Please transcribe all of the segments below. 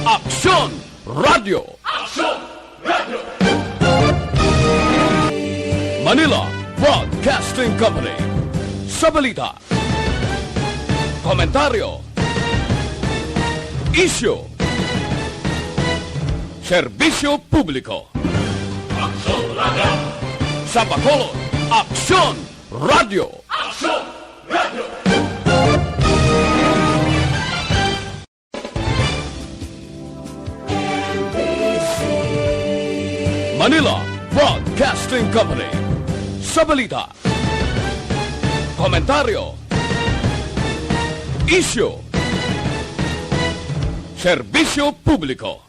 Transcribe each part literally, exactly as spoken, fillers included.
Aksyon Radio. Aksyon Radio. Manila Broadcasting Company. Sa balita, komentaryo, isyu, serbisyo publiko. Aksyon Radio. Sa Bacolod, Aksyon Radio. Aksyon Radio. Manila Broadcasting Company. Sa balita, komentaryo, isyu, serbisyo publiko.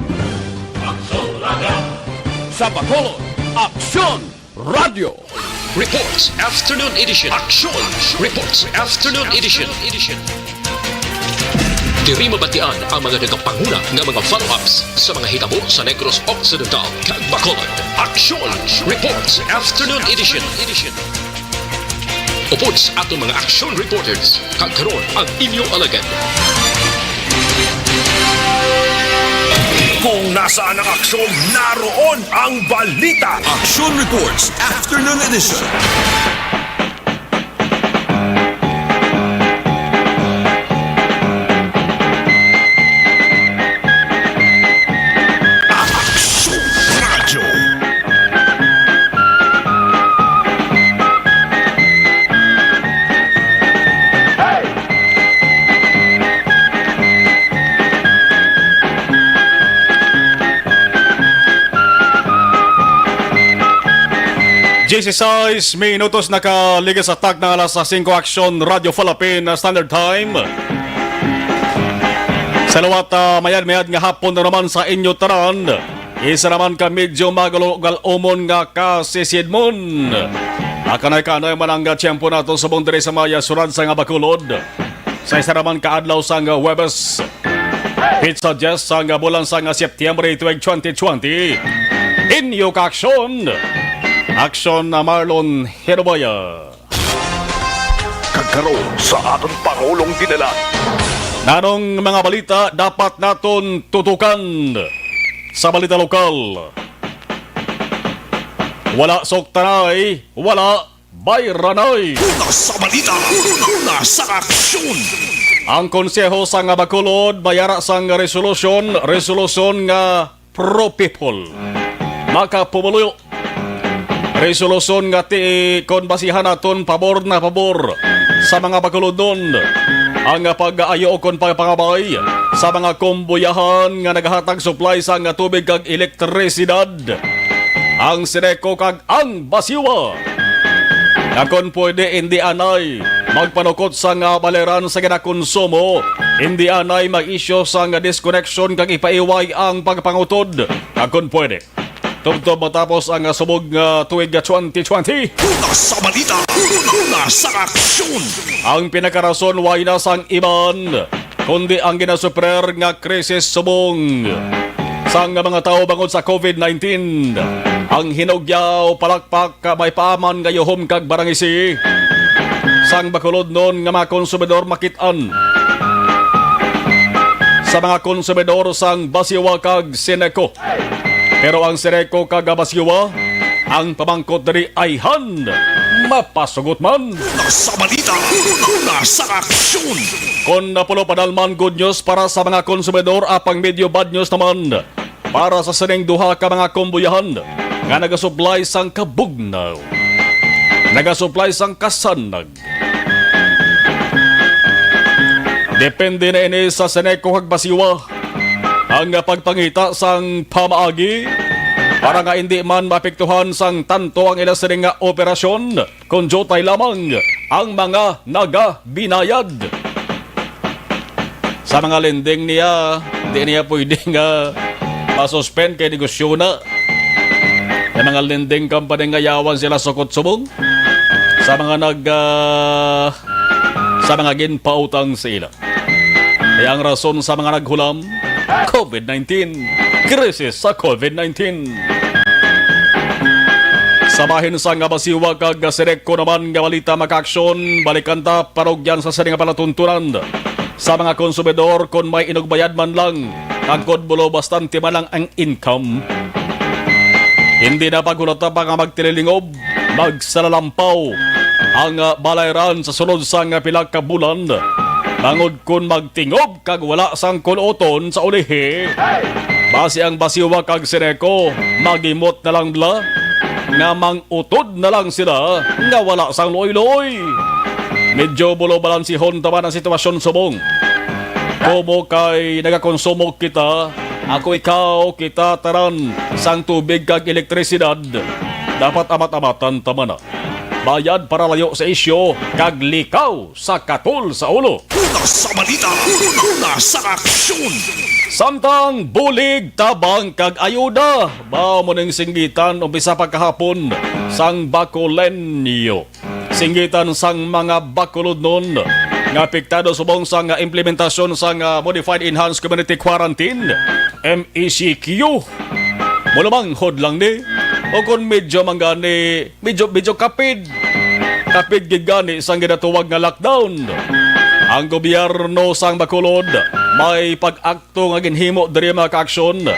Aksyon Radio. Sa Bacolod, Aksyon Radio. Reports Afternoon Edition. Aksyon Reports Afternoon Edition. Diri mabatian ang mga nagapanguna nga mga follow-ups sa mga hitabo sa Negros Occidental kag Bacolod. Aksyon Reports Afternoon Edition. Upod sa aton mga action reporters, kag karon ang inyo alagad. Kung nasaan ang aksyon, naroon ang balita. Action Reports Afternoon Edition. Aksyon Radyo. Dieciséis minutos nakaligas sa takna alas singko, Aksyon Radyo Philippine Standard Time. Sa liwat, ah, mayad-mayad nga hapon na naman sa inyo tanan. Isa naman ka medyo magulo-, galumon nga kasisidmon. Akanay-kanay man ang tiyempo nato subong diri sa may syudad sang Bacolod. Sa isa naman ka adlaw sang Huwebes, petsa diyes sang bulan sang Setyembre tuig twenty twenty. Inyo ka aksyon, Aksyon Marlon Herobaya. Kag karon sa aton Pangulong Dinalan. Nanong mga balita dapat naton tutukan sa balita lokal? Wala suktanay, wala bayranay. Una sa balita, una sa aksyon. Ang Konseho sang Bacolod mayara sang resolusyon, resolusyon nga pro-people. Makapumuluyo. Resolusyon nga ti kon basihan naton pabor na pabor sa mga Bacolodnon ang pag-ayo kon pagpangabay sa mga kumbuyahan nga nagahatag supply sang tubig kag elektrisidad, ang Seneco kag ang Basiwa. Nga kon pwede, indi anay magpanukot sang baleran sa ginakonsumo, indi anay mag-issue sang disconnection kag ipaiway ang pagpangutod, nga kon pwede, tubtob matapos ang subong nga tuig nga twenty twenty. Una sa balita, una sa aksyon. Ang pinakarason way na sang iban, kundi ang ginasufrer nga krisis subong sang mga tawo bangod sa covid nineteen. Ang hinugyaw, palakpak, may paaman nga yuhom kag barangisi sang Bacolodnon nga mga konsumidor makit-an sa mga konsumidor sang Basiwa kag Seneco. Pero ang Seneco kag Basiwa, ang pamangkot diri ayhan mapasugot man. Una sa balita, una sa aksyon. Kon napulo pa dalman good news para sa mga konsumidor, apang medyo bad news naman para sa sining duha ka mga kumbuyahan nga nagasuplay sang kabugnaw, nagasuplay sang kasanag. Depende na ini sa Seneco kag Basiwa ang pagpangita sang pamaagi para nga indi man maapektuhan sang tanto ang ila sining nga operasyon, kon diutay lamang ang mga nagabinayad. Sa mga lending niya, di niya pwede nga ma-suspend kay negosyo na. May mga lending company nga yawan sila sukot subong sa mga nag, ah, sa mga ginpautang sa ila. Kaya ang rason sa mga naghulam, covid nineteen. Krisis sa covid nineteen. Sa bahin sang Basiwa kag Seneco naman nga balita, mga kaaksyon, balikan ta parugyan sa sini nga palatuntunan sa mga konsumidor kon may inugbayad man lang Kag kon bulo bastante man lang ang income, hindi na paghulata pa nga magtililingob, magsalalampaw ang, ah, balayran sa sulod sang, ah, pila ka bulan. Bangod kon magtingob kag wala sang kuluton sa ulihi, basi ang Basiwa kag Sineco, magimot na lang bala nga mang-utod na lang sila nga wala sang luoy-luoy. Medyo bulo balansihon ta man ang sitwasyon subong. Komo kay nagakonsumo kita, ako, ikaw, kita tanan, sang tubig kag elektrisidad, dapat amat-amatan ta man na. Bayad para layo sa isyu kag likaw sa katol sa ulo. Una sa balita, una sa aksyon. Samtang bulig, tabang kag ayuda, mao mo ning singgitan umpisa pa kahapon sang Bacoleño. Singgitan sang mga Bacolodnon nga apektado subong sang implementasyon sang, ah, Modified Enhanced Community Quarantine, M E C Q. Mulamanghod lang ni, o kon medyo man gani, medyo, medyo kapid. Kapid gid gani sang ginatawag nga lockdown. Ang gobyerno sang Bacolod may pag-akto nga ginhimo diri, mga kaaksyon,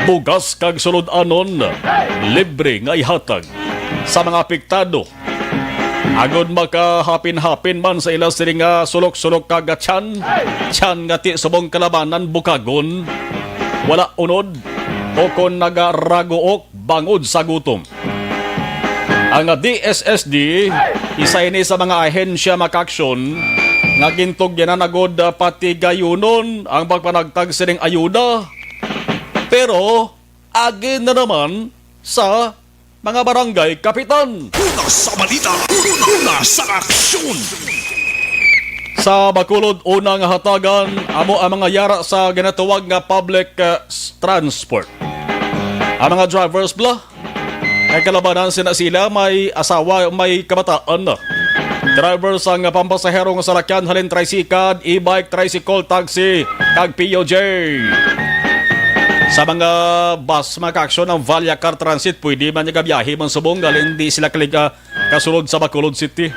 bugas kag sulod-anon, libre nga ihatag sa mga apektado. Agod makahapin-hapin man sa ila sini nga sulok-sulok kag tiyan, tiyan nga ti subong kalabanan bukagon, wala unod, o kon nagaraguok bangod sa gutom. Ang D S S D, isa ini sa mga ahensya, mga kaaksyon, nga gintugyanan agud, ah, patigayunon ang pagpanagtag sining ayuda. Pero agi na naman sa mga barangay kapitan. Una sa balita, una sa aksyon. Sa Bacolod, una nga hatagan amo ang mga yara sa ginatawag nga public, ah, s-, transport. Ang mga drivers bala, kay kalabanan sina sila may asawa, may kabataan. Driver sang pampasahero nga salakyan halin tricycad, e-bike, tricycle, taxi, kag P U J. Sa mga bus, mga kaaksyon, ang Vallecar Transit pwede man nga gabiyahe man subong, galing di sila kalig-, ah, kasulod sa Bacolod City.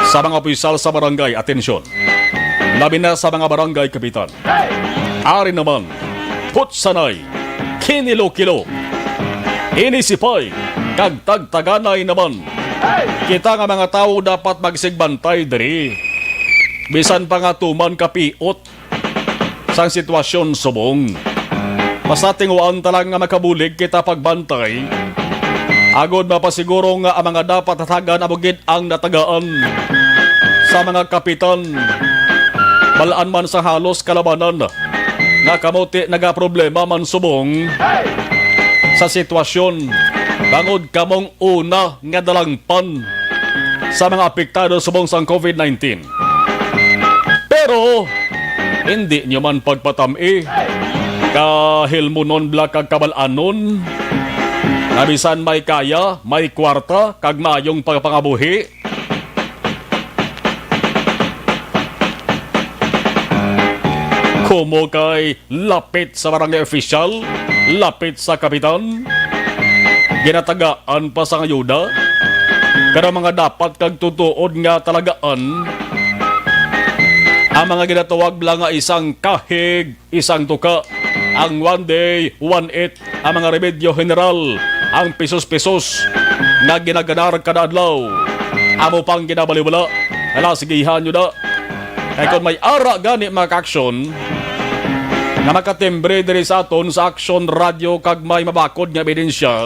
Sa mga opisyal sa barangay, atensyon. Labi na sa mga barangay kapitan. Ari naman, putsanay, kinilo-kilo, inisipay, kag tagtaganay naman. Kita nga mga tawo dapat magsigbantay diri. Bisan pa nga tuman ka piot sang sitwasyon subong. Basta tinguhaan ta lang nga makabulig kita pagbantay, agod mapasiguro nga ang mga dapat hatagan amo gid ang natagaan sa mga kapitan. Balaan man sa halos kalabanan nga kamo ti nagaproblema man subong sa sitwasyon, bangod kamong una nga dalangpan sa mga apektado subong sang covid nineteen. Pero hindi nyo man pagpatam-i, kahilmunon bala kag kabal-anon, nga bisan may kaya, may kwarta, kag maayong pagpangabuhi, komo kay lapit sa barangay official, lapit sa kapitan, ginatagaan pa sang ayuda, kada mga dapat kag tutuod nga talagaan, ang mga ginatawag lang nga isang kahig, isang tuka, ang one day, one eat, ang mga remedyo general, ang pisos-pisos nga ginaganar kada adlaw. Amo pang ginabaliwala, hala, sigihan nyo na. Kay kon may ara gani, mga kaaksyon, nga makatimbre diri sa aton sa Aksyon Radyo kag may mabakod nga ebidensya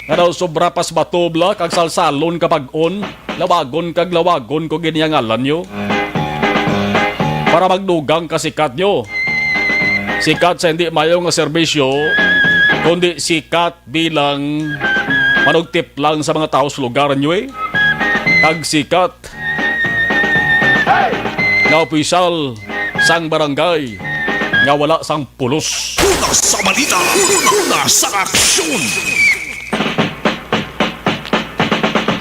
nga daw sobra pas bato bala kag salsalon ka pag-on, lawagon kag lawagon ko gid ang ngalan nyo. Para magdugang ka sikat nyo. Sikat sa hindi mayo nga serbisyo, kundi sikat bilang manugtiplang sa mga tawo sa lugar nyo, eh. Kag sikat nga opisyal sang barangay nga wala sang pulos. Una sa balita, una sa aksyon.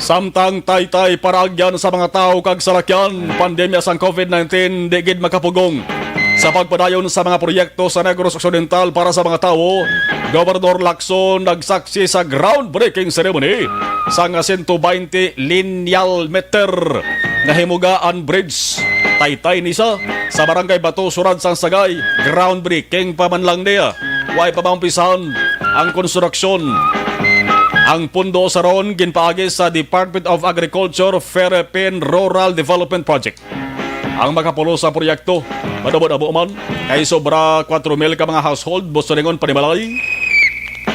Samtang taytay paraagyan sa mga tawo kag salakyan, pandemya sang covid nineteen di gid makapugong sa pagpadayon sa mga proyekto sa Negros Occidental para sa mga tawo, Gobernador Lacson nagsaksi sa groundbreaking ceremony sang sento baynte lineal meter nga himugaan bridge, Taytay ni sa, sa Barangay Bato, Surad sang Sagay, groundbreaking pa man lang niya. Way pa maumpisahan ang konstruksyon. Ang pundo sa ron ginpaagi sa Department of Agriculture Philippine Rural Development Project. Ang makapulos sa proyekto, madamo-damo man, kay sobra kwatro mil ka mga household, busto ningon panimalay.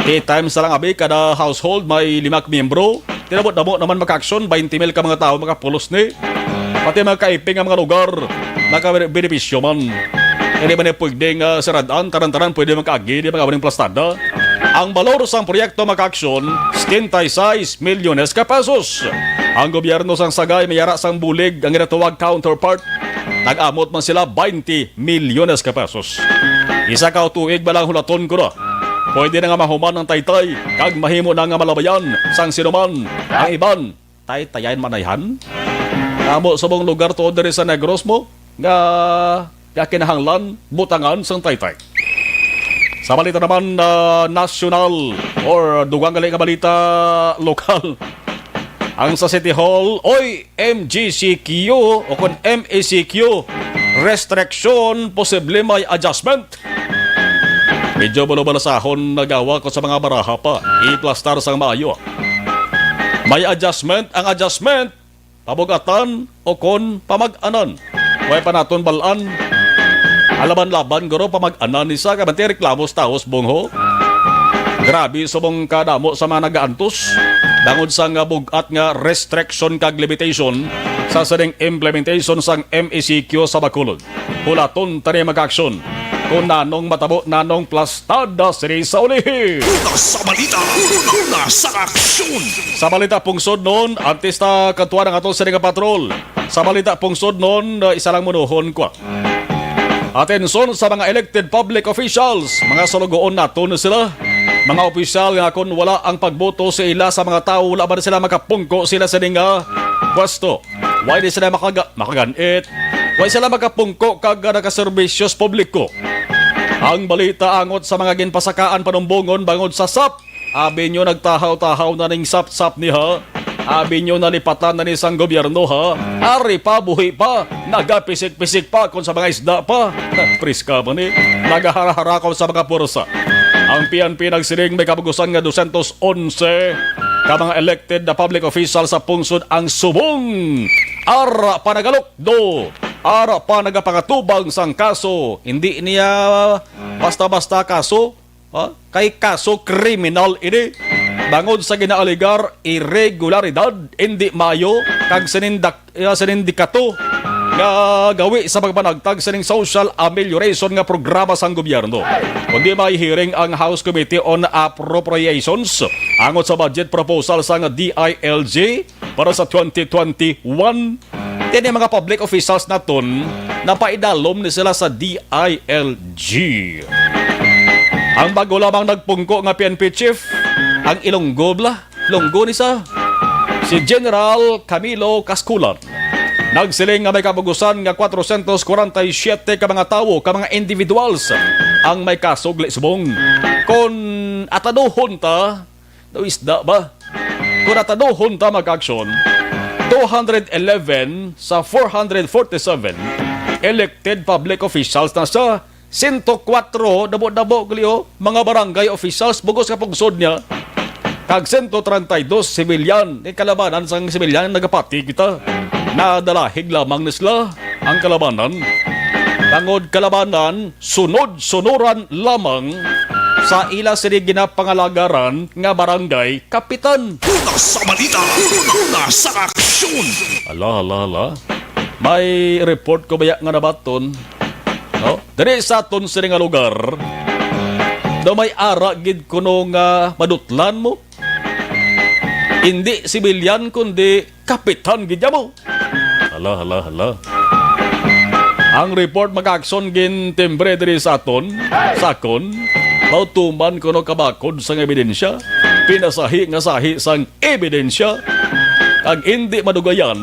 Three times na lang abi kada household may lima ka miyembro. Tinabot-damo naman makaaksyon, twenty mil ka mga tawo makapulos ni. Pati mga kaiping nga mga lugar, nakabenepisyo man. Hindi man ni pwede nga sirad-an, tanan-tanan pwede makaagi di mga amuning plastada. Ang balor sang proyekto makaaksyon, setenta y seis milyones ka pesos. Ang gobyerno sang Sagay may ara sang bulig ang ginatawag counterpart. Nag-amot man sila twenty milyones ka pesos. Isa ka tuig ba lang hulaton ko na. Pwede na nga mahuman ang taytay, kag mahimo na nga malabayan sang sinuman. Ang iban, taytayan manayhan. Amo sa mong lugar tuod diri sa Negros mo, nga, nga kinahanglan butangan sang taytay. Sa balita naman, ah, nasyonal or dugang gali nga balita lokal, ang sa City Hall, oy, M G C Q o kon M E C Q, restriction, posible may adjustment. Medyo balo-balasahon nagawa ko sa mga baraha pa. Iplastar sang maayo. May adjustment, ang adjustment, pabugatan o kon pamag-anan. Way pa naton bal-an. Alaban-laban, guro, pamag-anan ni sa kabante reklamo sa taos bungho. Grabe subong kadamo sa mga nagaantos tungod sa nga bug-at nga restriction kag limitation sa sining implementation sang M E C Q sa Bacolod. Hulaton ta ni magaaksyon kung nanong matabo, nanong plastada sini sa ulihi. Una sa balita, una sa aksyon. Sa balita pungsod nun, antes ta kadtuan ang aton sini nga patrol. Sa balita pungsod nun, uh, isa lang munuhon ko. Atensyon sa mga elected public officials, mga sulugoon naton sila. Mga opisyal nga kon wala ang pagboto sa ila sa mga tawo, wala man sila makapungko sila sa ning, ah, pwesto. Why di sila makaga-, makaganit? Why sila makapungko kag, ah, nagaserbisyos publiko? Ang balita angot sa mga ginpasakaan panumbongon bangod sa sap. Abi nyo nagtahaw-tahaw na ning sapsap ni ha. Abi nyo nalipatan na ni sang gobyerno ha. Ari pa, buhi pa. Nagapisik-pisik pa kon sa mga isda pa. Priska pa ni. Nagaharahara kon sa mga pursa. Ang P N P nagsiling may kabugusan nga dosyentos onse ka mga elected na public official sa pungsod ang subong. Ara pa nagalukdo. Ara pa nagapangatubang sang kaso. Hindi niya basta-basta kaso. Ha? Kay kaso kriminal ini. Bangod sa ginaaligar irregularidad, hindi maayo, kag sinindak-, ah, sinindikato nga gawi sa pagpanagtag sining social amelioration nga programa sang gobyerno. Kundi may hearing ang House Committee on Appropriations angot sa budget proposal sang D I L G para sa twenty twenty-one. Kini mga public officials naton, napaidalom ni sila sa D I L G. Ang bago lamang nagpungko nga P N P chief, ang Ilonggo bla, Ilonggo ni sa si General Camilo Casculan. Nagsiling nga may kabugusan nga kwatrosyentos kwarenta y siyete ka mga tawo, ka mga individuals ang may kaso gali subong. Kon ataduhon ta, daw isda ba? Kung ataduhon ta mag-aksyon, two hundred eleven sa four hundred forty-seven elected public officials na sa sento kwatro, dabo-dabo gali, oh, mga barangay officials, bugos ka pungsod niya, kag sento treinta y dos civilian. Kay kalabanan sang civilian, nagapati kita. Nadalahig lamang na sila ang kalabanan. Tangod kalabanan, sunod-sunuran lamang sa ila sini ginapangalagaran nga barangay kapitan. Una sa balita, una sa aksyon. Hala, hala, hala. May report ko baya nga nabaton, no? Diri sa aton sini nga lugar, daw may ara gid kuno nga madutlan mo. Hindi sibilyan, kundi kapitan gid mo. Hala, hala, hala. Ang report mag-aksyon gintimbre diri sa aton, sa akon, mautuman kuno kabakod sang ebidensya, pinasahi nga sahi sang ebidensya, kag indi madugayan,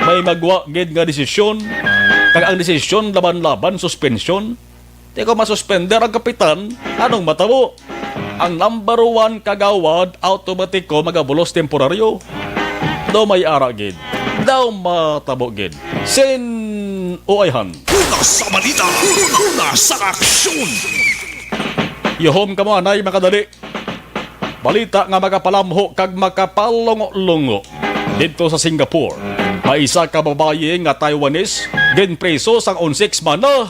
may magwa gid nga desisyon, kag ang desisyon laban-laban, suspensyon. Di ko masuspender ang kapitan, anong matabo? Ang number one kagawad, automatiko magabulos temporaryo. Daw may ara gid. Daw matabo gid. Sin Uayhan. Una sa balita, una sa aksyon. Yuhom kamo anay makadali. Balita nga makapalamho kag makapalungo-lungo. Didto sa Singapore, may isa ka babayi nga Taiwanese ginpriso sang onse ka semana.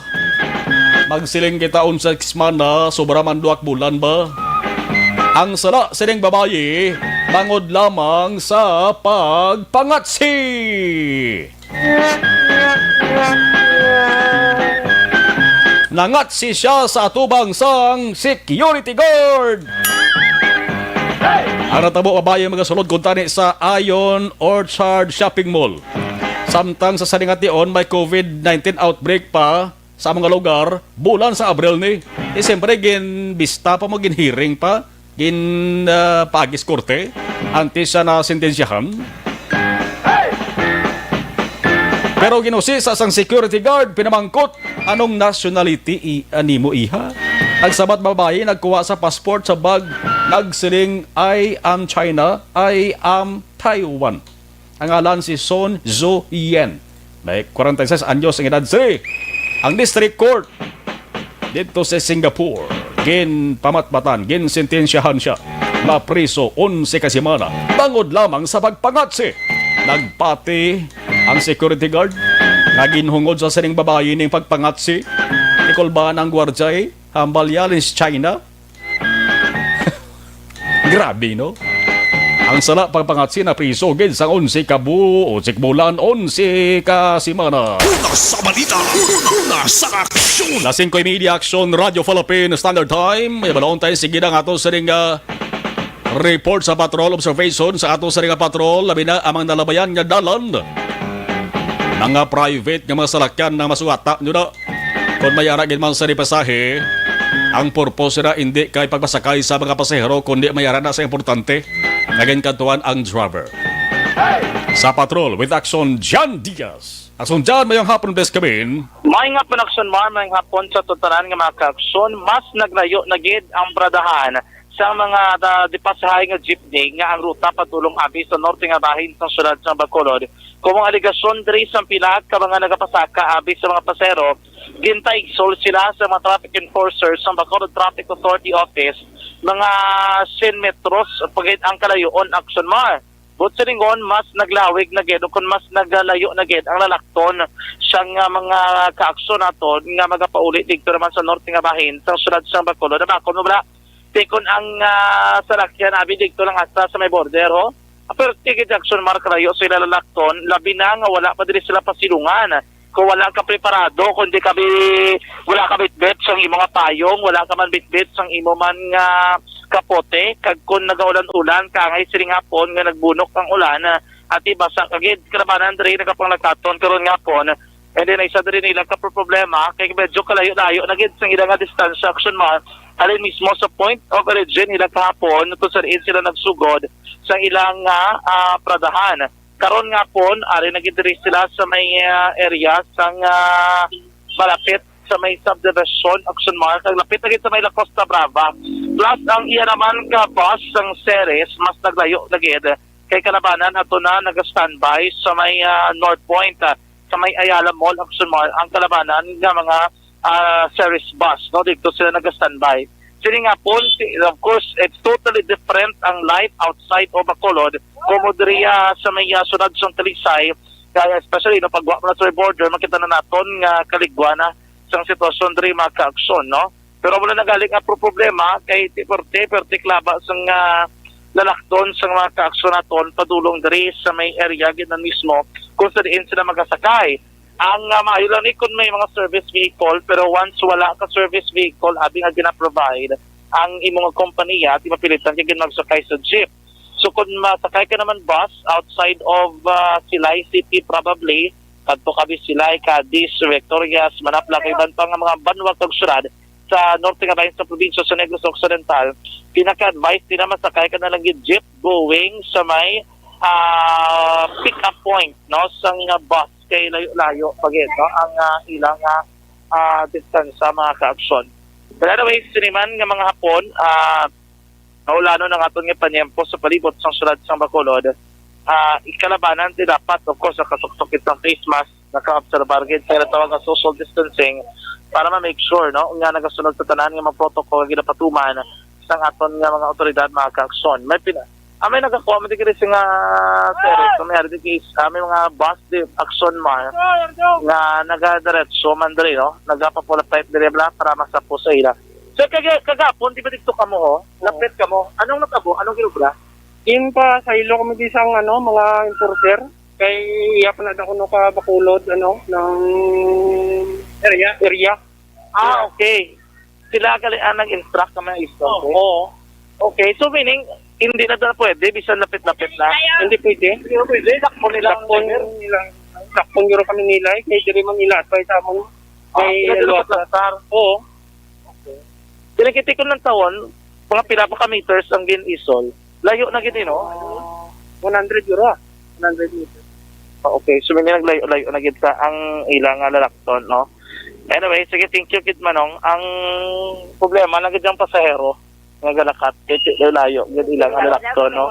Magsiling kita, onse ka semana, sobra man duha ka bulan ba? Ang sala sining babayi bangod lamang sa pagpangatsi. Nangatsi siya sa atubang sang security guard. Ang natabo, babayi, magasulod kuntani sa Ion Orchard Shopping Mall. Samtang sa sining nga tion, may covid nineteen outbreak pa sa mga lugar, bulan sa Abril ni. Di siyempre, ginbista pa mo, ginhearing pa, gin, ah, paagis korte, antes siya nasentensyahan. Pero ginusisa sang security guard, pinamangkot, "Anong nationality i-, ah, nimo, iha?" Nagsabat babayi, nagkuha sa passport sa bag, nagsiling, "I am China, I am Taiwan." Ang ngalan si Son Zo Yen. May kwarenta y seis anyos ang edad. Si ang District Court dito sa Singapore, ginpamatbatan, ginsentensyahan siya na priso onse ka semana bangod lamang sa pagpangatsi. Nagpati ang security guard nga ginhungod sa sining babayi ning pagpangatsi. Ikulba ang gwardiya, eh, hambal yalin si China. Grabe, no? Ang sala pagpangatsi na priso gid sang onse ka bu-, onse ka bulan, onse ka semana. Una sa balita, una sa aksyon. Las singko y media, Aksyon Radyo Philippine Standard Time. May balon tayo, sige na nga to sa ring, ah, report sa patrol observation sa ato sa ring, ah, patrol. Labi na ang mga nalabayan nga dalan. Mga private nga mga salakyan na masuwata nyo na. Kon may ara gid man sa pasahe, ang purpose na indi kay pagpasakay sa mga pasahero, kundi may ara na sa importante nga ginkantuan ang driver. Sa Patrol with Action, John Diaz. Action John, mayong hapon, best kabin. May nga pun, Action Mar, may hapon sa tutanan nga mga ka-aksyon. Mas naglayo na gid ang paradahan sa mga, ah, di pasahay nga jeepney nga ang ruta padulong abi sa norte nga bahin sa syudad sa Bacolod. Kung mga alegasyon diri sa pila ka mga nagapasaka abi sa mga pasero, gintaigsol sila sa mga traffic enforcers sa Bacolod Traffic Authority Office, mga cien metros pa gid ang kalayoon, Action Mar. But silingon, mas naglawig na gid, o kung mas naglayo na gid ang lalakton sang, ah, mga kaaksyon naton nga magapauli didto naman sa norte nga bahin sa syudad sa Bacolod. Nabakod mo bala? Tikon ang, ah, salakyan abi didto lang hasta sa may border, ho. Pero tigid, Action Mar, kalayo sila lalakton, labi na nga wala pa diri sila pasilungan. Kung wala ka preparado, kung di ka bi-, wala ka bitbit sang imo nga payong, wala ka man bitbit sang imo man nga kapote, kag kung nagaulan-ulan ka, angay sining hapon nga nagbunok ang ulan, ah, ati basa ka gid, kalabanan diri nagapanglakaton karon nga hapon. And then, isa diri nila ka problema, kay medyo kalayo-layo na gid sang ila nga distansya, Action Mar, halin mismo sa point of origin nila kahapon, kung sa diin sila nagsugod sa ilang, ah, ah, paradahan. Karon nga hapon, ari na gid diri sila sa may, ah, area sang, ah, malapit sa may subdivision, Action Mar, kag lapit na gid sa may La Costa Brava. Plus, ang iya naman ka bus sang Ceres, mas naglayo na gid. Kay kalabanan ato na naga-standby sa may, ah, North Point, ah, sa may Ayala Mall, Action Mar, ang kalabanan nga mga, ah, Ceres bus, no? Dito sila naga-standby. Sini nga hapon, si-, of course, it's totally different ang life outside of Bacolod. Kung mo diri, ah, sa may, ah, sunod sa Talisay, kaya especially, no, pagwa mo na sa border, makita na naton nga kaligwa na sang sitwasyon diri, mga kaaksyon, no? Pero wala na gali nga pro-, problema kay ti-, perti, perti klaba sang, ah, lalakton sang mga kaaksyon naton padulong diri sa may area gid na mismo kung sa diin sila magasakay. Ang, ah, maayo lang ni kung may mga service vehicle, pero once wala ka service vehicle, abi nga gina-provide ang imo nga kompanya, ti mapilitan ka gid magsakay sa jeep. So kung masakay ka naman bus outside of, ah, Silay City probably, kadto ka bi Silay, Cadiz, Victorias, Manapla, kag iban pa nga mga banwa kag syudad sa norte nga bahin sa probinsya sa Negros Occidental, pinaka-advise nila masakay ka na lang gid jeep going sa may, ah, pick up point, no, sang, ah, bus kay layo-layo pa gid, no, ang, ah, ilang, ah, ah, distansya, mga kaaksyon. But anyways, sini man nga mga hapon, ah, naulanon ang aton nga paniyempo sa palibot sang syudad sang Bacolod. Ah, ikalabanan ti dapat, of course, ang kasuksok sang face mask, nakaobserbar gid sa ginatawag nga social distancing para ma-make sure, no, nga nagasunod sa tanan nga mga protocol nga ginapatuman sang aton nga mga awtoridad, mga kaaksyon. May pina-, ah, may nagakuha man diri sa nga series, so may ari diri is, ah, may mga bus di Action Mar nga nagadiretso man diri, no, nagapapula pipe diri bala para masapo sa ila. So, kaga-, kagapon, di ba dito kamo, oh? Lapit kamo. Anong natabo? Anong ginobra? Ginpasaylo kami di sang, ano, mga enforcer. Kay iya pa na daw kuno ka Bacolod, ano, ng area. Area. Ah, okay. Sila gali ang nag-instruct sa mga estudyante? Oo. Okay, so meaning, hindi na daw pwede, bisan lapit-lapit na? Hindi pwede. Hindi pwede, dakpon nila ang Dakpon driver. Nila, dakpon gyud kami nila, eh, kay diri man nila, at sa amon. Ah, may sila diri luwag. Sa Lazar? Oo. Okay. Pinakita ko ng taon, mga pila pa ka meters ang gin-isol. Layo na gid, eh, no? Ah, one hundred euro, ah. One hundred meters. Ah, okay, so may naglayo-layo na gid sa ang ilang nga lalakton, no? Anyway, sige, thank you, Kid Manong. Ang problema lang gid ang pasahero nga galakat, kay ti-, layo gid ilang nga lalakton, no?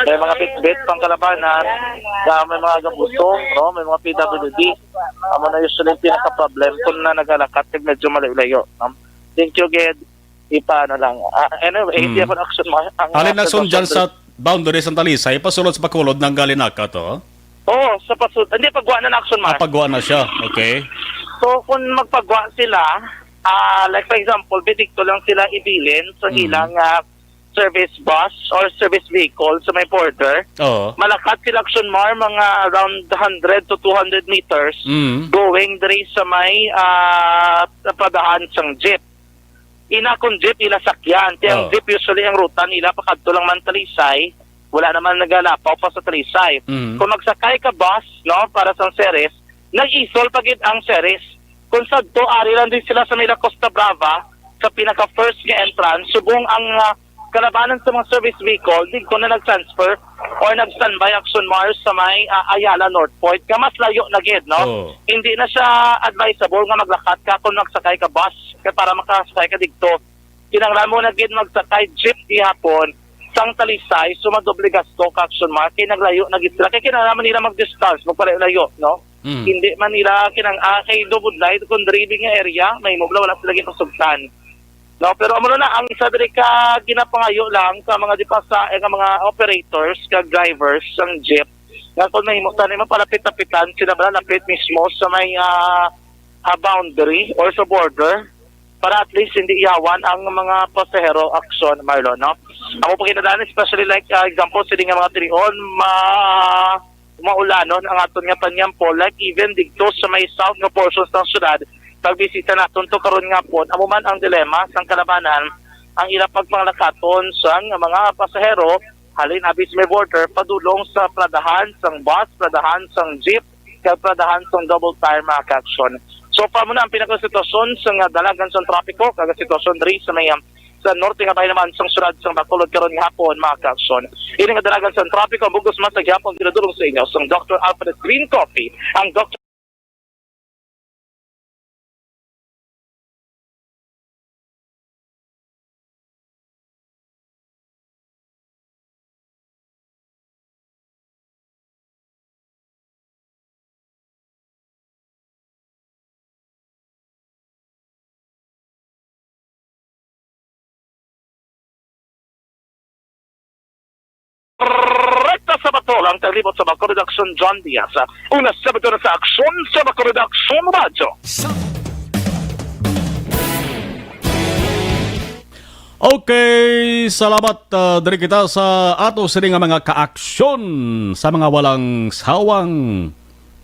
May mga bitbit pang kalabanan, nga may mga gabusong, no? May mga P W D. Amo na usually ang pinaka-problem kung na nagalakat, kag medyo malayo-layo, no? Thank you, Gid. Ipaano lang. Ah, anyway, hindi Mm. ako na-action ma-, ang Alin na action sundyan sa boundary sa Talisay, pasulod sa Bacolod ng Galinaka to? Oo, sa pasu-, hindi, pagwa na na-action, Ah, Mar. Pagwa na siya. Okay. So, kung magpagwa sila, ah, like, for example, bidikto lang sila ibilin sa Mm. ilang, ah, service bus or service vehicle sa may border. Oo. Malakat sila, action, Mar, mga around hundred to two hundred meters Mm. going diri sa may, ah, padahan sang jeep. Ina kung jeep ila sakyan, kay ang Oh. jeep usually ang ruta nila pakadto lang man Talisay, wala naman nagalapaw pa sa Talisay. Mm. Kung magsakay ka bus, no, para sa Ceres, nag-isol pa gid ang Ceres. Kung sadto, ari lang din sila sa may La Costa Brava, sa pinaka first nga entrance, subong ang, ah, kalabanan sa mga service vehicle, di ko na nag-transfer or nag-standby, action, Mars, sa may, ah, Ayala North Point, nga mas layo na gid, no? Oo. Hindi na siya advisable nga maglakat ka kung magsakay ka bus, kay para makasakay ka didto, kinahanglan mo na gid magsakay jeep gihapon sang Talisay, so madoble gasto ka, action, Mars, kay naglayo na gid sila, kay kinahanglan man nila mag-distance, magpalayo-layo, no? Mm. Hindi man nila kinang-, ah, kay Dubudlay, kung diri nga area, mahimo bala wala sila ginasugtan. No, pero amo na, ang isa diri ka ginapangayo lang sa mga di pa sa, eh, nga mga operators kag drivers sang jeep, nga kung mahimo tani mapalapit-lapitan sila, bala lapit mismo sa may, ah, ah, boundary or sa border, para at least hindi iyawan ang mga pasahero, action, Marlon, no? Amo pa kinadaan, especially like, ah, example, sila nga mga tinion, ma-, maulanon ang aton nga panyampo, like even didto sa may south nga portions ng syudad, pagbisita naton to karon nga hapon, amo man ang dilema sang kalabanan, ang ila pagpanglakaton sang mga pasahero, halin abi sa may border, padulong sa paradahan sang bus, paradahan sang jeep, kag paradahan sang double tire, mga ka-action. So far mo na ang pinakasitwasyon sa nga dalagan sang trapiko, kag sitwasyon diri sa may, um, sa norte nga bahin naman sang syudad sang Bacolod karon nga hapon, mga ka-action. Ini nga dalagan sang trapiko, bug-os man sa gihapon ginadulong sa inyo sang Doctor Alfred Green Coffee, ang Doctor Rekta sa Batol, ang taglibot sa Bacolod Action, John Diaz. Una, Sabado na sa Aksyon sa Bacolod Action Radyo. Okay, salamat, ah, diri kita sa ato sini nga mga kaaksyon sa mga walang sawang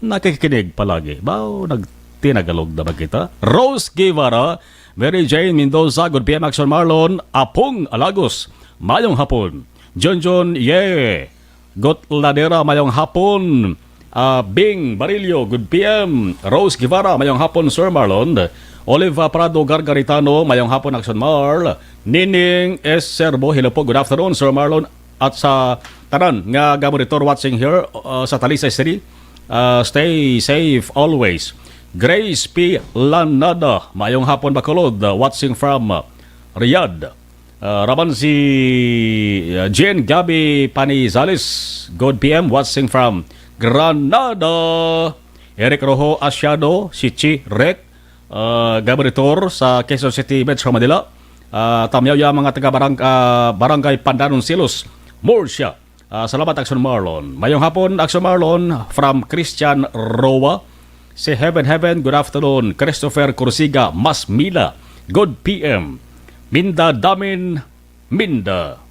nakikinig palagi. Bao, nagtinagalog na ba kita? Rose Guevara, Mary Jane Mendoza, good P M Action Marlon, Apong Alagos, mayong hapon. Junjun Ye, Got Ladera, mayong hapon. Ah, Bing Barillo, good P M. Rose Guevara, mayong hapon, Sir Marlon. Oliva Prado Gargaritano, mayong hapon, Action Marl. Nining S. Serbo, hello po, good afternoon, Sir Marlon. At sa tanan nga gamonitor watching here, uh, sa Talisay City, uh, stay safe always. Grace P. Lanada, mayong hapon, Bacolod, uh, watching from, uh, Riyadh. Uh, raman si, uh, Jen Gabby Panizales, good P M, watching from Granada. Eric Rojo Asiado, si Chi Rek, ah, Gaboritor sa Quezon City, Metro Manila. Ah, tamyaw ya mga taga barang-, ah, Barangay Pandanon Silos, Murcia. Ah, salamat, Action Marlon. Mayong hapon, Action Marlon, from Christian Roa. Si Heaven Heaven, good afternoon. Christopher Corsiga, Mas Mila, good P M. Minda Damin, Minda.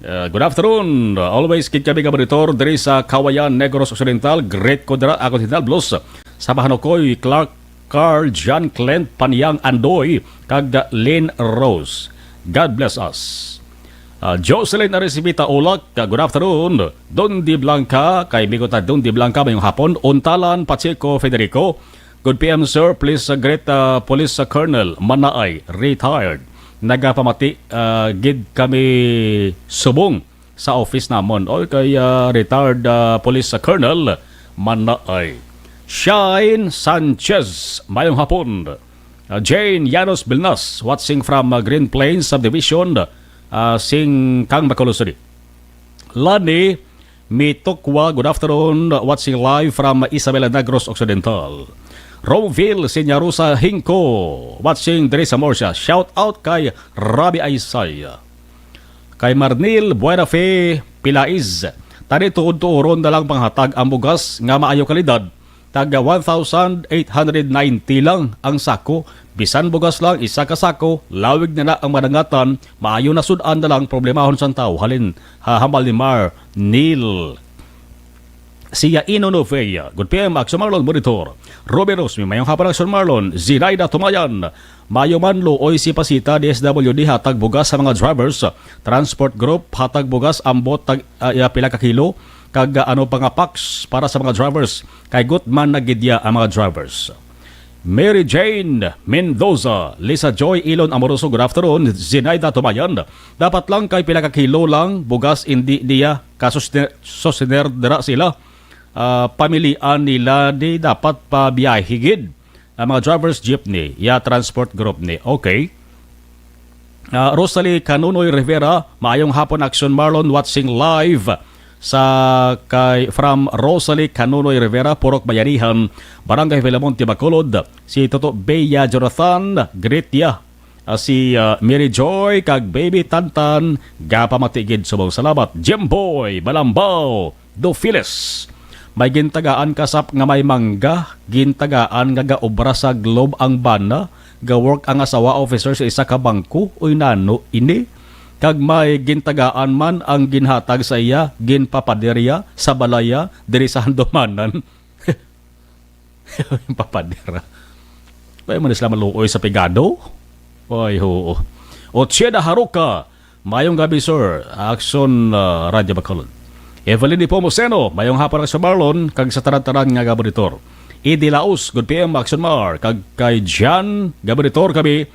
Uh, good afternoon. Always gid kami ka monitor diri sa Kawayan, Negros Occidental. Greet ko dira, ako si Nalblos. Sa Mahanukoy, Clark, Carl, John, Clint, Panyang, Andoy, kag Lynn Rose. God bless us. Uh, Jocelyn Arisibita Ulak, uh, good afternoon. Don Di Blanca, kay Migo ta Don Di Blanca, mayong hapon. Untalan, Pacheco, Federico, good P M, sir. Please, uh, greet, uh, Police, uh, Colonel Manaay, retired. Nagapamati, uh, gid kami subong sa office namon. O kay, uh, retired, uh, Police, uh, Colonel Manaay. Shine Sanchez, mayong hapon. Uh, Jane Yanos Bilnas, watching from, uh, Green Plains Subdivision, uh, sing kang Bacolod City. Lani Mitokwa, good afternoon. Watching live from Isabela, Negros Occidental. Romville Senyarosa Hingko, watching diri sa Murcia. Shout out kay Rabi Aysay. Kay Marnil Buenafe Pilais, tani tuod-tuoron na lang panghatag ang bugas nga maayo kalidad. Tag one thousand eight hundred ninety lang ang sako. Bisan bugas lang, isa ka sako, lawig na na ang manangatan, maayo na sud-an na lang problemahon sang tawo. Halin, ha, hambal ni Mar Neil. Siya Ino Novea, good P M, Action Marlon, Monitor. Ruben Rosmi, mayong hapon, Action Marlon. Zinaida Tumayan, mayo man luoy si Pasita, D S W D, hatag bugas sa mga drivers. Transport Group, hatag bugas, ambot tag, ah, iya pila ka kilo. Kag, ah, ano pa nga packs para sa mga drivers. Kay gutman na gid ya ang mga drivers. Mary Jane Mendoza, Lisa Joy Ilon Amoroso, good afternoon. Zinaida Tumayan, dapat lang kay pila ka kilo lang bugas, indi niya ka susne-, sustener dira sila. Ah, pamilian nila ni dapat pa biyahe gid ang mga drivers jeepney, ya transport group ni. Okay. Ah, Rosalie Canunoy Rivera, maayong hapon, Action Marlon, watching live sa kay, from Rosalie Canunoy Rivera, Purok Bayanihan, Barangay Filemon, Bacolod. Si Toto Bea Jonathan, greet ya. Ah, si, ah, Mary Joy kag Baby Tantan, gapamati gid subong salamat. Jimboy Balambao, Dofiles. May gintagaan kasap nga may mangga, gintagaan nga gaobra sa Globe ang bana, ga-work ang asawa officer sa isa ka bangko, uy, nano ini? Kag may gintagaan man ang ginhatag sa iya, ginpapaderya sa balaya diri sa Handumanan. Papadera. Kaya man sila maluoy sa pigado? Ay, oo. Ocheda Haruka, mayong gabi, sir. Action, ah, Radyo Bacolod. Evelyn Nepomuceno, mayong hapon, Action Marlon, kag sa tanan-tanan nga gabonitor. Idi Laos, good P M, Action Mar, kag kay Jan, gabonitor kami.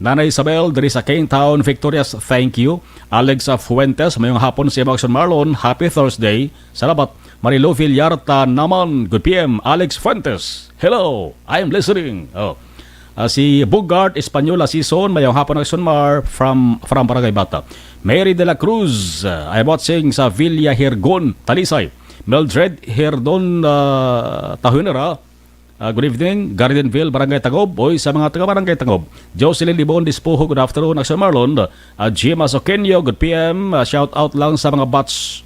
Nanay Isabel, diri sa Kane Town, Victorious, thank you. Alex, ah, Fuentes, mayong hapon sa imo, Action Marlon, happy Thursday. Salamat. Marilo Villarta naman, good P M, Alex Fuentes. Hello, I am listening. Oh. Ah, si Bugart Española Season, mayong hapon, Action Mar, from, from Barangay Bata. Mary de la Cruz, ah, I'm watching sa Villa Hirgon, Talisay. Mildred Hirdon, ah, Tahunera, ah, good evening, Gardenville, Barangay Tagob. Oy, sa mga taga Barangay Tagob. Jocelyn Libon Dispuho, good afternoon, Action Marlon. Ah, Jim Asoqueño, good P M. Ah, shout out lang sa mga batch,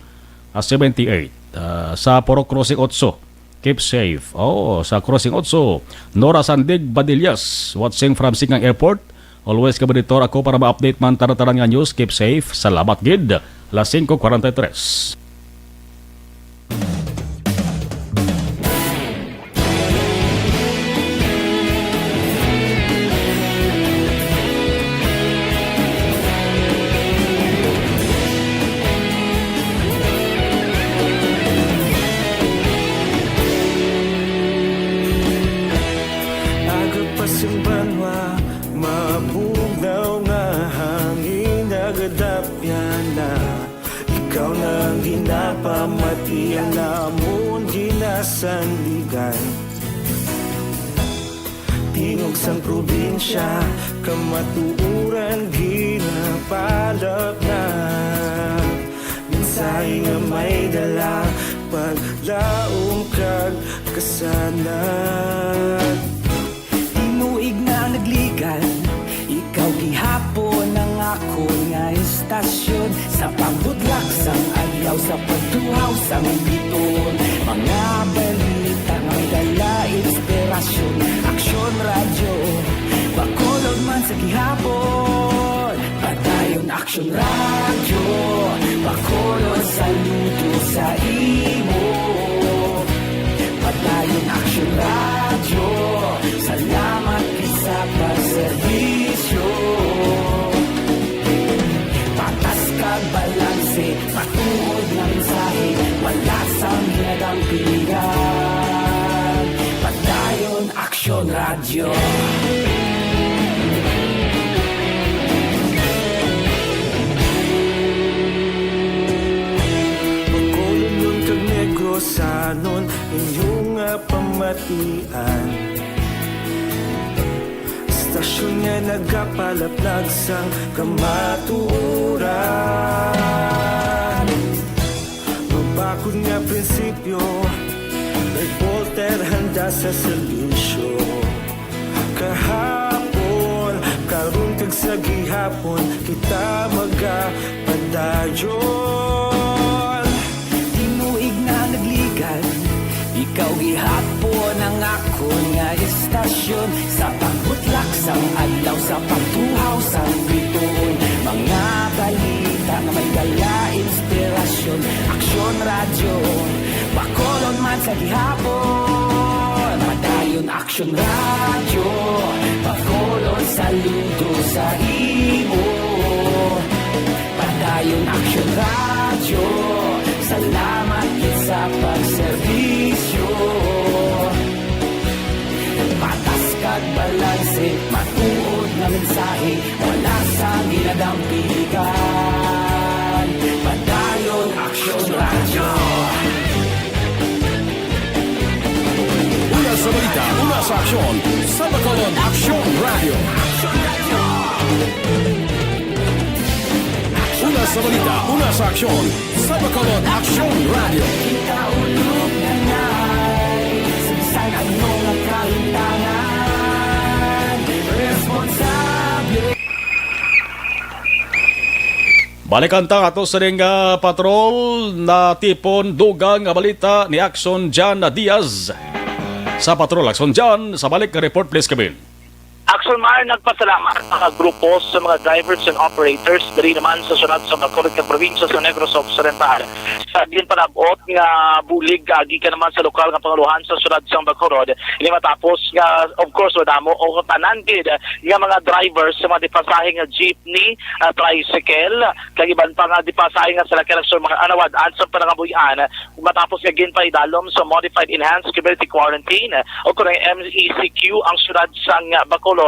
ah, seventy-eight. Ah, sa Purok Crossing otso. Keep safe. Oh, sa Crossing otso. Nora Sandig Badillas, watching from Siquijor Airport. Always ka monitor ako para ma-update man tanan-tanan nga news. Keep safe. Salamat gid. Las singko kwarenta y tres. Aga pa sing banwa, mabugnaw nga hangin, nagadapyan na. Ikaw na ang ginapamati, ang amon ginasandigan. Tingog sang probinsya, kamatuoran ginapalapnap. Mensahe nga may dala, paglaom kag Sana tinuig na ang nagligan, ikaw gihapon ang akon nga istasyon. Sa pagbudlak sang adlaw, sa pagtuhaw sang biton, mga balita nga may dala inspirasyon. Aksyon Radyo, Bacolod man sa gihapon. Padayon Aksyon Radyo, Bacolod, saludo sa imo. Padayon Aksyon Radyo, salamat gid sa pagserbisyo. Patas kag balanse, matuod nga mensahe, wala sang ginadampigan. Padayon Aksyon Radyo. Bacolodnon kag Negrosanon, inyo nga pamatian. Istasyon nga nagapalaplag sang kamatuoran. Mabakod nga prinsipyo, reporter handa sa serbisyo. Kahapon, karon kag sa gihapon, kita magapadayon. Tinuig na nagligan, ikaw gihapon ang akon nga istasyon. Sa pagbutlak sang adlaw, sa pagtuhaw sang bituon, mga balita nga may dala inspirasyon. Aksyon Radyo, Bacolod man sa gihapon. Padayon Aksyon Radyo, Bacolod, saludo sa imo. Padayon Aksyon Radyo, salamat gid sa pagserbisyo. Patas kag balanse, matuod nga mensahe, wala sang ginadampigan. Padayon Aksyon Radyo. Una sa balita, una sa aksyon, sa Bacolod Aksyon Radyo. Una sa balita, una sa aksyon, sa Bacolod Aksyon Radyo. Kita ulog na nay, sa bisan ano nga kahimtangan, responsable. Balikan ta ato sa ning, ah, patrol, natipon dugang nga balita ni Action John Diaz. Sa patrol, Action John, sa balik nga report, please, Kevin. Action Mar, nagpasalamat ang mga grupo sa mga drivers and operators diri naman sa syudad sa Bacolod kag probinsya sa Negros Occidental sa ginpalab-ot nga bulig, ah, gikan naman sa lokal nga panguluhan sa syudad sa Bacolod. Ini matapos nga, of course, madamo o tanan gid nga mga drivers sa mga dipasahe nga jeepney, ah, tricycle, kag iban pa nga dipasahe nga salakyan sa mga anawad-an sa panangabuhian matapos nga ginpaidalom sa Modified Enhanced Community Quarantine o kuno M E C Q ang syudad sang Bacolod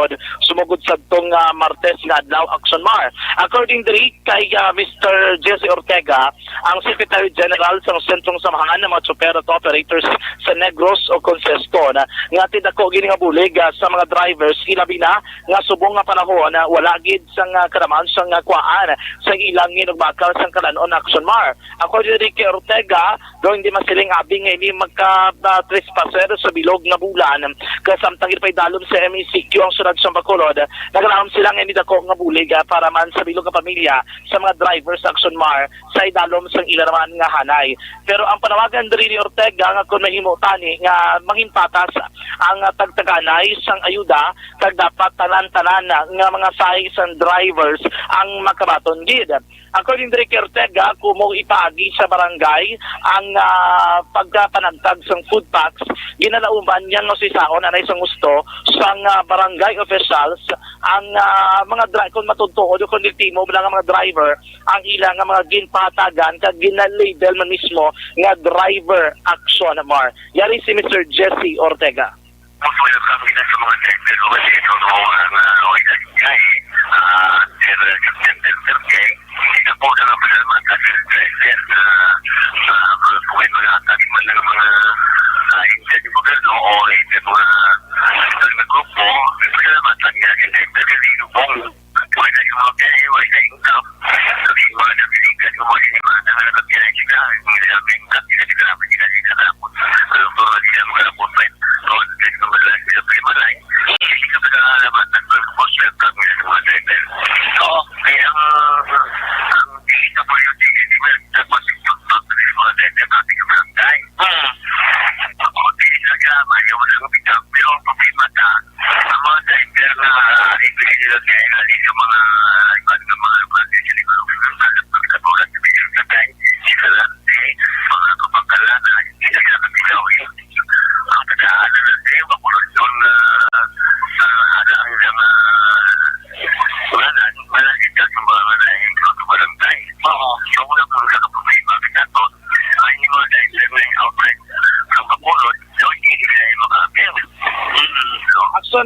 sumugod sadtong, ah, Martes nga adlaw, Action Mar. According diri kay, ah, Mister Jesse Ortega, ang Secretary General sang Sentrong Samahan ng mga Chopper at Operators sa Negros o Concesto, na nga tidako gini nga bulig, ah, sa mga drivers, ilabi na nga subong nga panahon, ah, wala gid sang, ah, karaman sang, ah, kuhaan sa ilang ginugmakal sang kalanon, Action Mar. According diri kay Ortega, daw hindi masiling abi nga ini magka, ah, trespasser sa bilog nga bulan, kay samtang ginpaidalom sa M E C Q ang syudad sa Bacolod, naglaom sila nga ini dako nga bulig, ah, para man sa bilog nga pamilya sa mga driver sa Action Mar sa idalom sang ila naman nga hanay. Pero ang panawagan diri ni Ortega nga kung mahimo tani nga manginpatas ang, ah, tagtaganay sang ayuda, kag dapat tanan-tanan nga mga sahi sang drivers ang makabaton gid. According diri kay Ortega, kumo ipaagi sa barangay ang, ah, pagkapanagtag sang food packs, ginalauman niya nga usisaon anay sang husto sang, ah, barangay officials ang, ah, mga dri-, kung matuod-tuod o kung lehitimum lang ang mga driver ang ila nga mga ginpahatagan kag gina-label man mismo nga driver, Action Mar. Yari si Mister Jesse Ortega. Ang pagkakita sa mga driver ko kasi ito noong, ah, okay sa Sky, ah, Sir, Sir, Sir, Sir Kay, hindi na po na napasalamatan sa driver na, ah, kung may mga atas man ng mga, ah, insan yung gobyerno o insan mga, ah, mga grupo, napasalamatan niya yung driver kasi lubong. Wala yung mga biyahe, wala yung income. Sabi yung mga nabiligan, yung mga sinimulan na nagkabiyahe sila, yung mga nagkabiyahe sila, sila, sila, sila, sila, sila, sila, sila, sila, sila,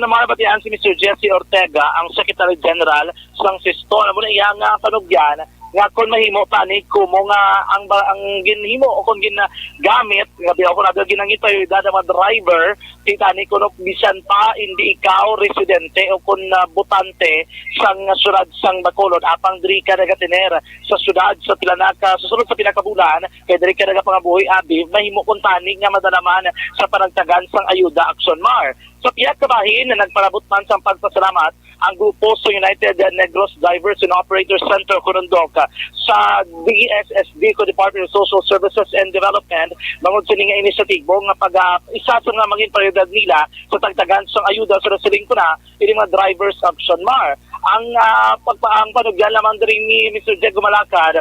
Sa mga nabatian si Mister Jesse Ortega, ang Secretary General sang Siston, amo na iya nga panugyan nga kon mahimo tani kumo nga ang ba-, ang ginhimo o kon ginagamit nga biya kon abi ginangitay ang mga driver, ti tani kuno bisan pa hindi ikaw residente o kon, ah, botante sang syudad sang Bacolod, apang diri ka nagatiner sa syudad sa pinaka, sa sulod sa pinakabulan, kay diri ka nagapangabuhi abi, mahimo kuntani nga madala man sa panagtagan sang ayuda Action Mar. Sa pihak ka bahin, nagpalabot man sang pagpasalamat ang grupo sa United Negros Drivers and Operators Center, kon UNDOC, sa D S S D, kon Department of Social Services and Development, bangod sini nga inisyatibo nga pag, ah, isa sa mga mangin prioridad nila sa tagtagan sang ayuda sa nasiling ko na ini mga drivers Action Mar. Ang, ah, pagpa-, ang panugyan lamang diri ni Mister Diego Malacad,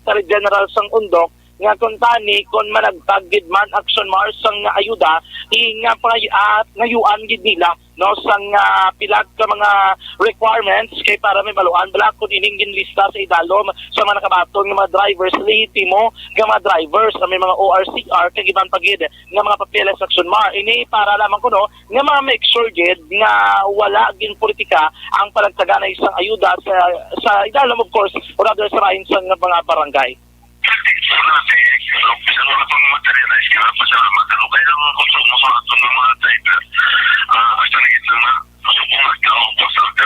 Secretary General sang UNDOC, nga kuntani kon managtag gid man Action Mar sang ayuda, i-, nga pangay-, ah, ngayuan gid nila, no, sang, ah, pila ka mga requirements kay para may maluan bala kon ining ginlista sa idalom sa mga nakabaton nga mga drivers, lehitimo nga mga drivers, ang may mga O R C R kag iban pa gid nga mga papeles Action Mar. Ini para lamang kuno nga ma-make sure gid nga wala ginpolitika ang panagtagana sang ayuda sa, sa idalom, of course, or rather sa rain sang mga barangay. Wala, eh, pero bisan wala pang materialize, kaya pasalamat ako. Kaya ang konsumo sa aton nga mga driver, ah, hasta na gid na, subong nga tao, pasal ka,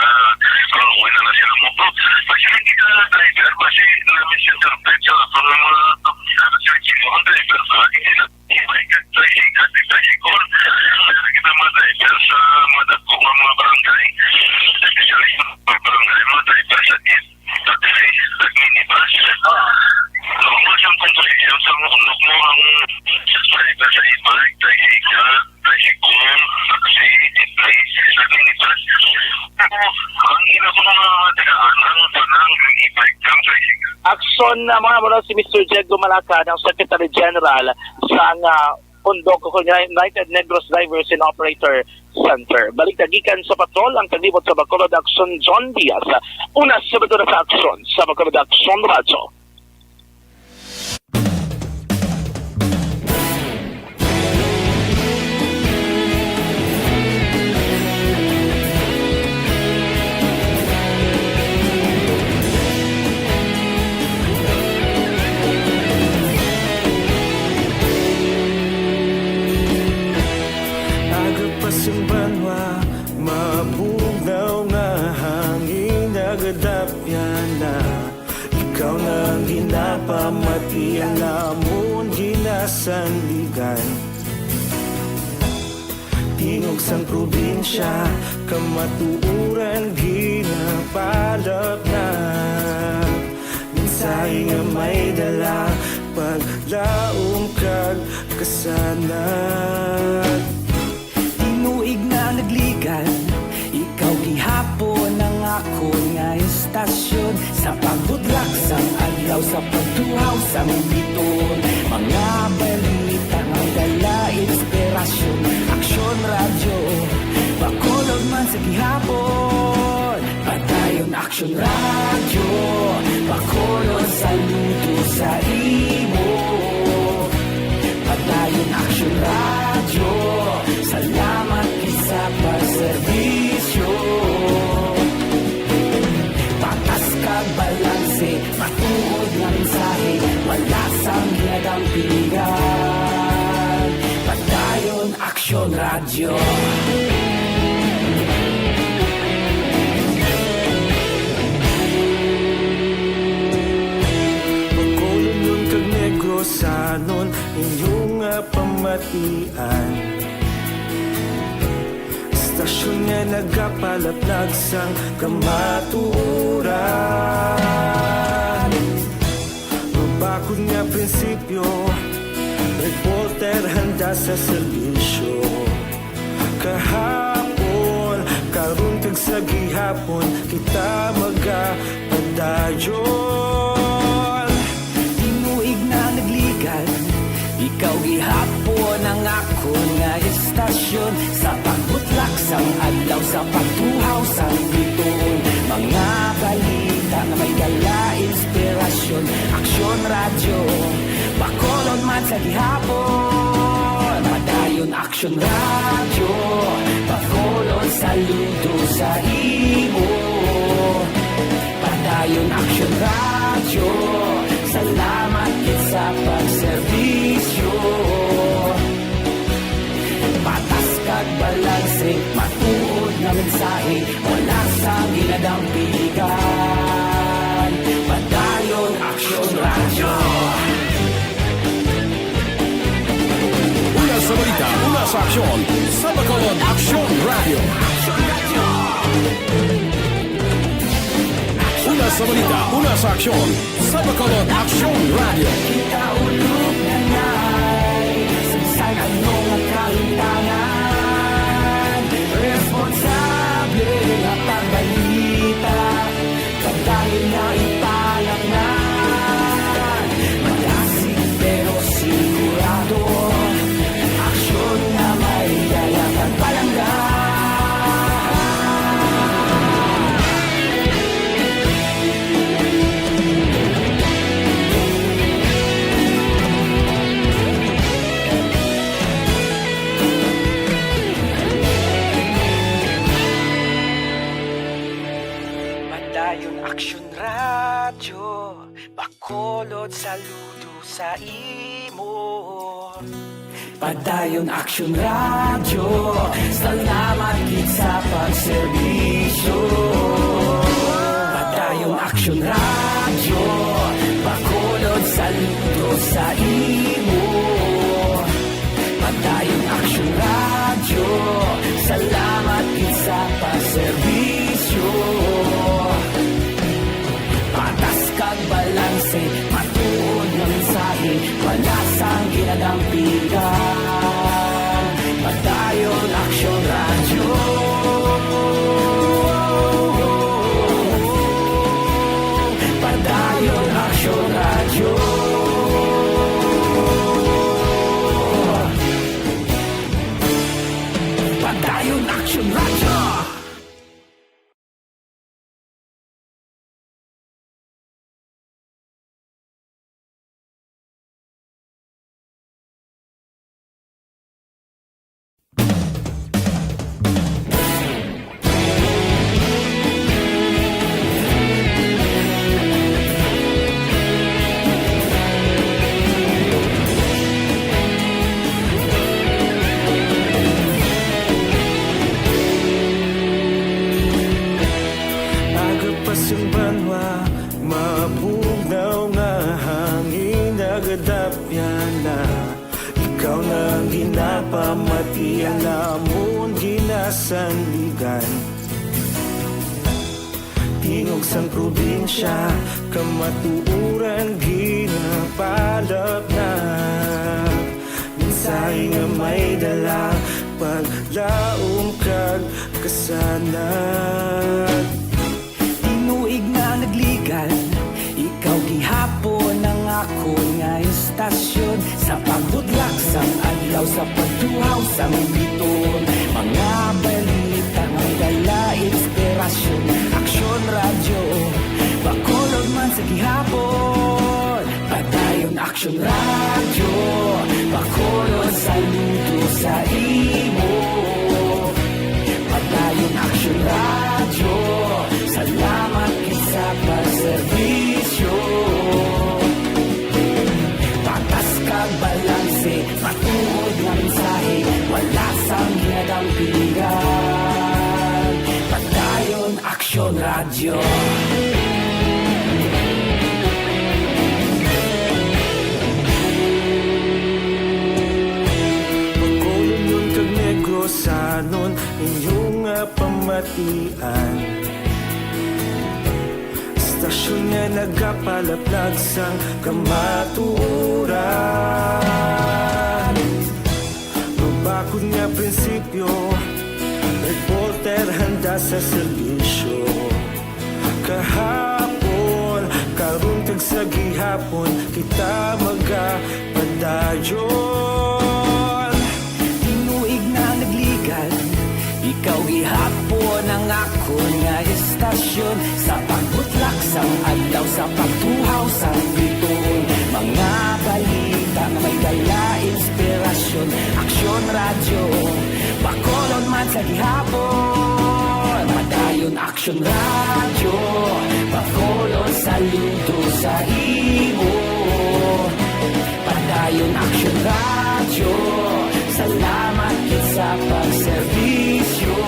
pero okay na na sila mo. Pero, pag sila kita driver, basi namin sila interpret sa aton nga mga, ah, sila ang driver, ah, hindi na, hindi ba ikaw, tricycle, tricycle. Kaya kita mga driver sa mga dagko nga mga barangay, especially sa mga barangay, mga driver sa gate. Sa minibus. Normal siyang composition sa mga unok mo ang driver sa e-bike, tricycle, tricycle, taxi, jeepney, sa minibus. Ang ila ko mga tagaan, ang tanang e-bike, ang tricycle. Action na mga mula si Mister Jed Lumalacad, ang Secretary General sa, ah, UNDOC o United Negros Drivers and Operator Center. Balik na gikan sa patrol ang kalibot sa Bacolod Action, John Diaz. Una sa Bacolod sa Action, sa Bacolod Action Radyo. Aga pa sing banwa, mabugnaw nga hangin nagadapyan na. Ikaw na ang ginapamati, ang amon ginasandigan. Tingog sang probinsya, kamatuoran ginapalapnag. Mensahe nga may dala, paglaom kag kasanag. Tinuig na nagligan, ikaw gihapon ang akon nga istasyon. Sa pagbutlak sang adlaw, sa pagtuhaw sang bituon, mga balita nga dala inspirasyon. Aksyon Radyo, Bacolod man sa gihapon. Padayon Aksyon Radyo, Bacolod, saludo sa imo. Padayon Aksyon Radyo, salamat gid sa pagserbisyo. Patas kag balanse, matuod nga mensahe, wala sang ginadampingan. Padayon Aksyon Radyo. Bacolodnon kag Negrosanon, inyo nga pamatian. Istasyon nga nagapalapnag sang kamatuoran. Mabakod nga prinsipyo, reporter handa sa serbisyo. Kahapon, karon kag sa gihapon, kita magapadayon. Tinuig na nagligan, ikaw gihapon ang akon nga istasyon. Sa pagbutlak sang adlaw, sa pagtuhaw sang bituon, mga balita nga may dala inspirasyon. Aksyon Radyo, Bacolod man sa gihapon. Padayon Aksyon Radyo, Bacolod, saludo sa imo. Padayon Aksyon Radyo, salamat gid sa pagserbisyo. Patas kag balanse, matuod nga mensahe, wala sang ginadampigan. Padayon Aksyon Radyo. Una sa balita, una sa aksyon, sa Bacolod Aksyon Radyo. Una sa balita, una sa aksyon, sa Bacolod Aksyon Radyo. Kita ulog na ngay, sagsag ano nga kalimtangan, responsable nga pagbalita. Padayon na ipalangnan, malasig pero sigurado, aksyon nga may dala kag palangga. Padayon Aksyon Radyo, Bacolod, saludo sa imo. Padayon Aksyon Radyo, salamat gid sa pagserbisyo. Padayon Aksyon Radyo, Bacolod, saludo sa imo. Padayon Aksyon Radyo, salamat gid sa pagserbisyo. Patas kag balanse, matuod nga mensahe, wala sang ginadampigan. Padayon Aksyon Radyo. Padayon Aksyon Radyo. Padayon Aksyon Radyo. Aga pa sang banwa, mabugnaw nga hangin nagadapyan na. Ikaw na ang ginapamati, ang amon ginasanligan. Tingog sang probinsya, kamatuoran ginapalapnag. Mensahe nga may dala, paglaom kag kasanag. Tinuig nga nagligan, ikaw gihapon ang akon nga istasyon. Sa pagbutlak sang adlaw, sa pagtuhaw sang biton, mga balita nga may dala inspirasyon. Aksyon Radyo, Bacolod man sa gihapon. Padayon Aksyon Radyo, Bacolod, saludo sa imo. Padayon Aksyon Radyo, salamat gid sa pagserbisyo. Patas kag balanse, matuod nga mensahe, wala sang ginadampigan. Padayon Aksyon Radyo. Bacolod kag Negros, anon inyo nga pamatian. Istasyon nga nagapalaplag sang kamatuoran. Mabakod nga prinsipyo, reporter handa sa serbisyo. Kahapon, karon kag sa gihapon, kita magapadayon. Tinuig nga nagligan, ikaw gihapon ang akon nga istasyon. Sa pagbutlak sang adlaw, sa pagtuhaw sang biton, mga balita nga may dala inspirasyon. Aksyon Radyo. Sa gihapon, Padayon Aksyon Radyo, Bacolod, saludo sa imo. Padayon Aksyon Radyo, salamat gid sa pagserbisyo.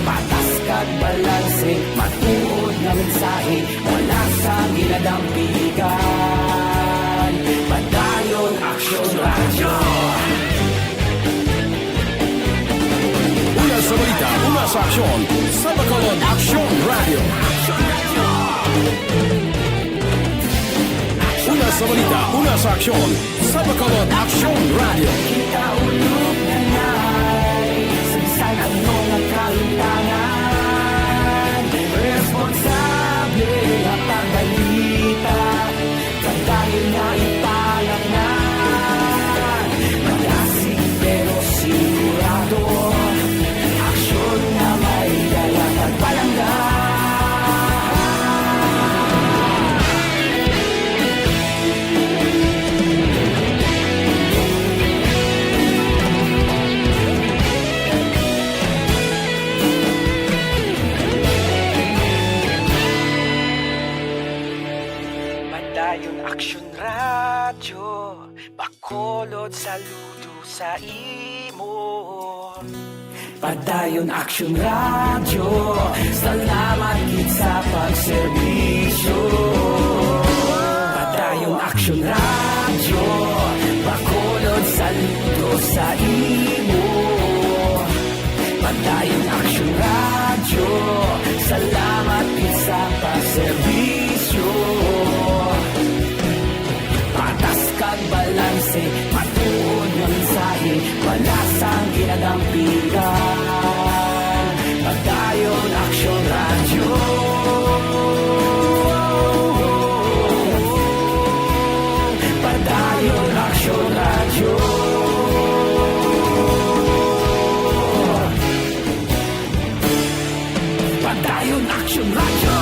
Patas kag balanse, matuod nga mensahe, wala sang ginadampigan. Padayon Aksyon Radyo. Una sa balita, una sa aksyon, sa Bacolod Aksyon Radyo. Una sa balita, una sa aksyon, sa Bacolod Aksyon Radyo. Kita ulog na nai, sa bisan ano nga kahimtangan, responsable nga pagbalita, pagdayon nga ipalatnan. Malasig pero sigurado, aksyon nga may dala kag palangga. Padayon Aksyon Radyo, Bacolod, saludo sa imo. Padayon Aksyon Radyo, salamat gid sa pagserbisyo. Padayon Aksyon Radyo, Bacolod, saludo sa imo. Padayon Aksyon Radyo, salamat gid sa pagserbisyo. Patas kag balanse, matuod nga mensahe, wala sang ginadampigan. Padayon Aksyon Radyo. Padayon Aksyon Radyo. Padayon Aksyon Radyo.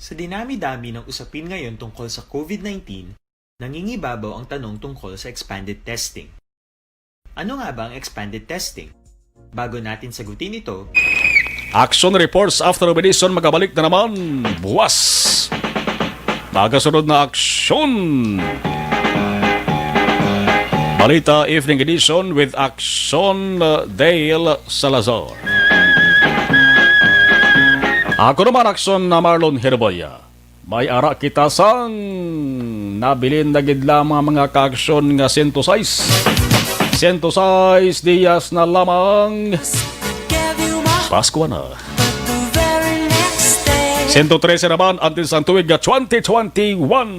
Sa dinami-dami ng usapin ngayon tungkol sa COVID nineteen, nangingibabaw ang tanong tungkol sa expanded testing. Ano nga ba ang expanded testing? Bago natin sagutin ito, Action Reports After Meditation magabalik na naman buwas. Magasunod na aksyon. Balita Evening Edition with Action, uh, Dale Salazar. Ako naman, Action na Marlon Herboya. May ara kita sang nabilin na gid lamang, mga kaaksyon, nga sento sais. Sento sais diyas na lamang. Pasko na. Sento trese naman antes ang tuig nga twenty twenty-one.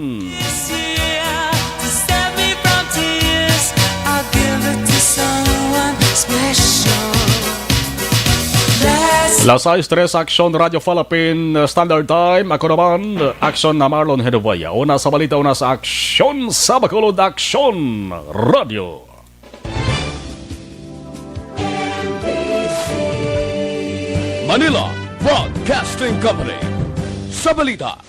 Las sais tres, Aksyon Radyo Philippine Standard Time. Ako naman, Aksyon na Marlon Hedovoya. Una sa balita, una sa aksyon, sa Bacolod, Aksyon Radyo. Manila Broadcasting Company. Sa balita,